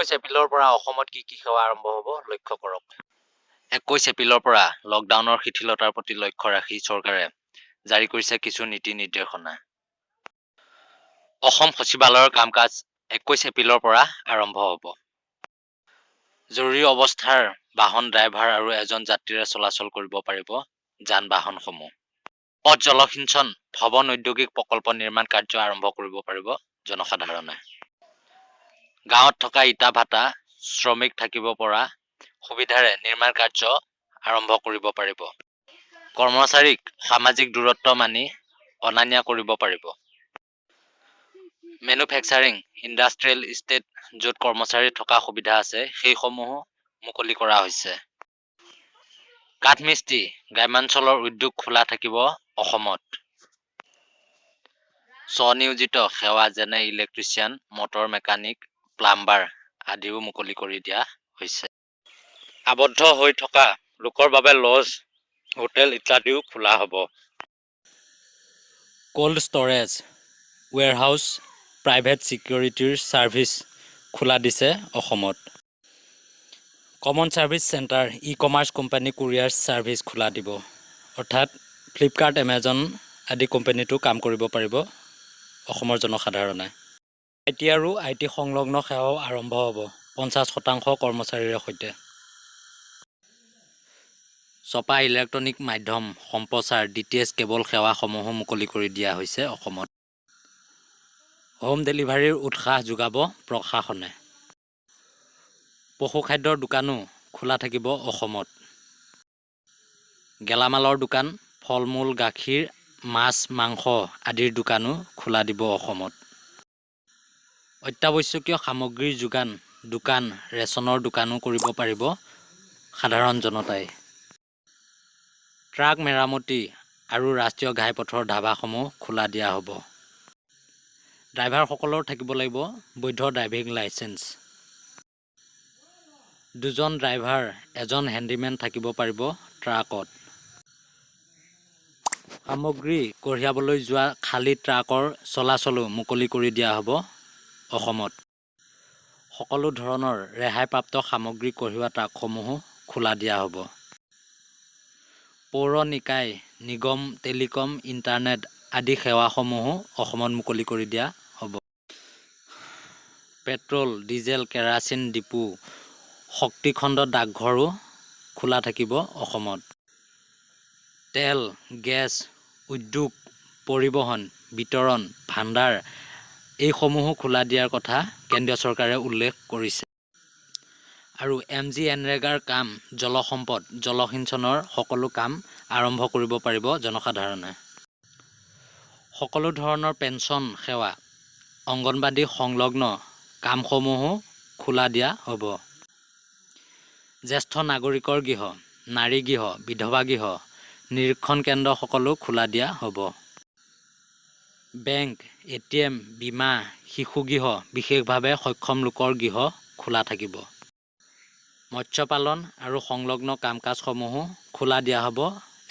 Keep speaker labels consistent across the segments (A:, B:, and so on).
A: 21 এপ্ৰিলৰ পৰা অসমত কি কি সেৱা আৰম্ভ হ'ব, লক্ষ্য কৰক। 21 এপ্ৰিলৰ পৰা লকডাউনৰ শিথিলতাৰ প্ৰতি লক্ষ্য ৰাখি চৰকাৰে জাৰি কৰিছে কিছু নীতি নিৰ্দেশনা। অসম সচিবালয়ৰ কাম কাজ 21 এপ্ৰিলৰ পৰা আৰম্ভ হ'ব। জৰুৰী অৱস্থাৰ বাহন ড্ৰাইভাৰ আৰু এজন যাত্ৰীৰে চলাচল কৰিব পাৰিব যান বাহনসমূহ। পথ, জলসিঞ্চন, ভৱন, ঔদ্যোগিক প্ৰকল্প নিৰ্মাণ কাৰ্য আৰম্ভ কৰিব পাৰিব জনসাধাৰণে। গাঁৱত থকা ইটা ভাটা শ্ৰমিক থাকিব পৰা সুবিধাৰে নিৰ্মাণ কাৰ্য আৰম্ভ কৰিব পাৰিব। কৰ্মচাৰীক সামাজিক দূৰত্ব মানি অনা নিয়া কৰিব পাৰিব। মেনুফেকচাৰিং, ইণ্ডাষ্ট্ৰিয়েল ইষ্টেট য'ত কৰ্মচাৰী থকা সুবিধা আছে, সেইসমূহো মুকলি কৰা হৈছে। কাঠমিস্ত্ৰী, গ্ৰাম্যাঞ্চলৰ উদ্যোগ খোলা থাকিব অসমত। স্বনিয়োজিত সেৱা যেনে ইলেক্ট্ৰিচিয়ান, মটৰ মেকানিক, প্লাম্বাৰ আদিও মুকলি কৰি দিয়া হৈছে। আবদ্ধ হৈ থকা লোকৰ বাবে লজ, হোটেল ইত্যাদিও খোলা হ'ব। ক'ল্ড ষ্ট'ৰেজ, ৱেৰহাউচ, প্ৰাইভেট ছিকিউৰিটিৰ ছাৰ্ভিচ খোলা দিছে অসমত। Common service centre, e commerce company, courier service খোলা দিব। অৰ্থাৎ ফ্লিপকাৰ্ট, এমেজন আদি কোম্পানীতো কাম কৰিব পাৰিব অসমৰ জনসাধাৰণে। I T আৰু I T সংলগ্ন সেৱাও আৰম্ভ হ'ব 50% কৰ্মচাৰীৰে সৈতে। ছপা, ইলেক্ট্ৰনিক মাধ্যম সম্প্ৰচাৰ, ডিটিএইচ, কেবল সেৱাসমূহো মুকলি কৰি দিয়া হৈছে অসমত। হোম ডেলিভাৰীৰ উৎসাহ যোগাব প্ৰশাসনে। পশু খাদ্যৰ দোকানো খোলা থাকিব অসমত। গেলামালৰ দোকান, ফল মূল, গাখীৰ, মাছ, মাংস আদিৰ দোকানো খোলা দিব অসমত। অত্যাৱশ্যকীয় সামগ্ৰীৰ যোগান দোকান, ৰেচনৰ দোকানো কৰিব পাৰিব সাধাৰণ জনতাই। ট্ৰাক মেৰামতি আৰু ৰাষ্ট্ৰীয় ঘাইপথৰ ধাবাসমূহ খোলা দিয়া হ'ব। ড্ৰাইভাৰসকলৰ থাকিব লাগিব বৈধ ড্ৰাইভিং লাইচেন্স। দুজন ড্ৰাইভাৰ, এজন হেণ্ডিমেন থাকিব পাৰিব ট্ৰাকত। সামগ্ৰী কঢ়িয়াবলৈ যোৱা খালী ট্ৰাকৰ চলাচলো মুকলি কৰি দিয়া হ'ব অসমত। সকলো ধৰণৰ ৰেহাইপ্ৰাপ্ত সামগ্ৰী কঢ়িওৱা ট্ৰাকসমূহো খোলা দিয়া হ'ব। পৌৰ নিকায়, নিগম, টেলিকম, ইণ্টাৰনেট আদি সেৱাসমূহো অসমত মুকলি কৰি দিয়া হ'ব। পেট্ৰল, ডিজেল, কেৰাচিন ডিপো, শক্তিখণ্ড ডাকঘৰো খোলা থাকিব অসমত। তেল, গেছ, উদ্যোগ, পৰিবহণ, বিতৰণ, ভাণ্ডাৰ এইসমূহো খোলা দিয়াৰ কথা কেন্দ্ৰীয় চৰকাৰে উল্লেখ কৰিছে। আৰু এম জি এনৰেগাৰ কাম, জলসম্পদ, জলসিঞ্চনৰ সকলো কাম আৰম্ভ কৰিব পাৰিব জনসাধাৰণে। সকলো ধৰণৰ পেঞ্চন সেৱা, অংগনবাদী সংলগ্ন কামসমূহো খোলা দিয়া হ'ব। জ্যেষ্ঠ নাগৰিকৰ গৃহ, নাৰী গৃহ, বিধৱা গৃহ, নিৰীক্ষণ কেন্দ্ৰ সকলো খোলা দিয়া হ'ব। বেংক, এটিএম, বীমা, শিশু গৃহ, বিশেষভাৱে সক্ষম লোকৰ গৃহ খোলা থাকিব। মৎস্য পালন আৰু সংলগ্ন কাম কাজসমূহো খোলা দিয়া হ'ব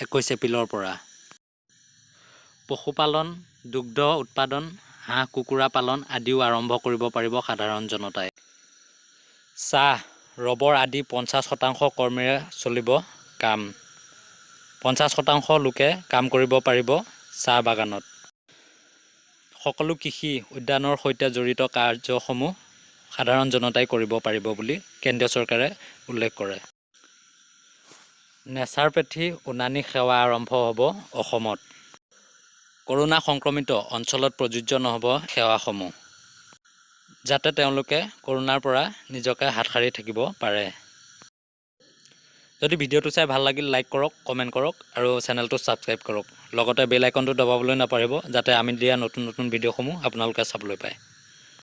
A: 21 এপ্ৰিলৰ পৰা। পশুপালন, দুগ্ধ উৎপাদন, হাঁহ কুকুৰা পালন আদিও আৰম্ভ কৰিব পাৰিব সাধাৰণ জনতাই। চাহ, ৰবৰ আদি 50% কৰ্মীৰে চলিব কাম। 50% লোকে কাম কৰিব পাৰিব চাহ বাগানত। সকলো কৃষি, উদ্যানৰ সৈতে জড়িত কাৰ্যসমূহ সাধাৰণ জনতাই কৰিব পাৰিব বুলি কেন্দ্ৰীয় চৰকাৰে উল্লেখ কৰে। নেচাৰপেথি, উনানী সেৱা আৰম্ভ হ'ব অসমত। কৰোণা সংক্ৰমিত অঞ্চলত প্ৰযোজ্য নহ'ব সেৱাসমূহ, যাতে তেওঁলোকে কৰোণাৰ পৰা নিজকে হাত সাৰি থাকিব পাৰে। যদি ভিডিঅ'টো চাই ভাল লাগিল, লাইক কৰক, কমেণ্ট কৰক আৰু চেনেলটো ছাবস্ক্ৰাইব কৰক। লগতে বেল আইকনটো দবাবলৈ নাপাহৰিব, যাতে আমি দিয়া নতুন নতুন ভিডিঅ'সমূহ আপোনালোকে চাবলৈ পায়।